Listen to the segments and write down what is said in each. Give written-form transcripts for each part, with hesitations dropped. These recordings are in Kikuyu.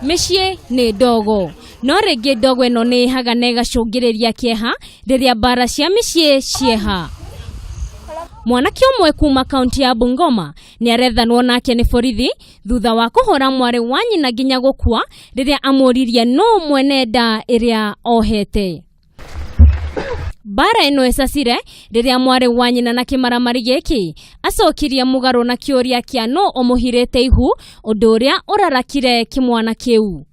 Mĩciĩ nĩ ndogo, no rĩngĩ ndogo ĩno nĩ ĩhaga na ĩgacũngĩrĩria kĩeha rĩrĩa mbara cia mĩciĩ cieha. Mwanake ũmwe kuma kaunti ya Bungoma nĩ arethanwo nake nĩ borithi thutha wa kũhũra mwarĩ wa nyina nginya gũkua rĩrĩa amũririe nũ mwene nda ĩrĩa ohete. Mbara ĩno ĩcacire rĩrĩa mwarĩ wa nyina na kĩmaramari gĩkĩ acokirie mũgarũ na kĩũria kĩa nũ ũmũhirĩte ihu, ũndũ ũrĩa ũrarakire kĩmwana kĩu.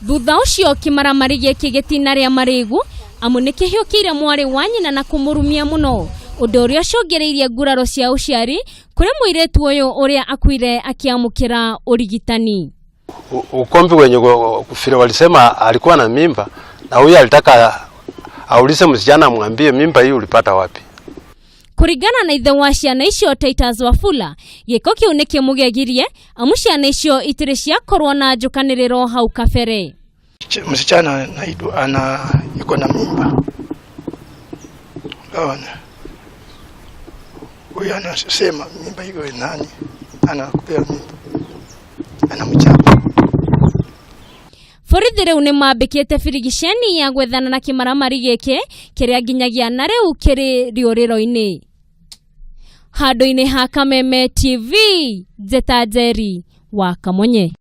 Thutha ũcio kĩmaramari gĩkĩ gĩtinarĩa marĩgu amu nĩ kĩhiũkĩire mwarĩ wa nyina na kũmũrumia mũno, ũndũ ũrĩa ũcũngĩrĩirie nguraro cia ũciari kũrĩ mũirĩtu ũyũ ũrĩa akuire akĩamũkĩra ũrigitani. Ukomvi wenye vile walisema alikuwa na mimba, na huyu alitaka aulize msichana amwambie mimba hii ulipata wapi. Kũringana na ithe wa ciana icio Titus Wafula, gĩko kĩu nĩ kĩmũgegirie amu ciana icio itirĩ ciakorwo na njũkanĩrĩro hau kabere. Msichana naidu ana iko na mimba. Unaona? Huyu anasema mimba hiyo nani? Anakupea mimba. Anamchapa. Borithi rĩu nĩ mambĩkĩte birigiceni ya gwethana na kĩmaramari gĩkĩ kĩrĩa nginyagia na rĩu kĩrĩ rĩũrĩro-inĩ. Handũ-inĩ ha Kameme TV, Njeta Njeri wa Kamonye.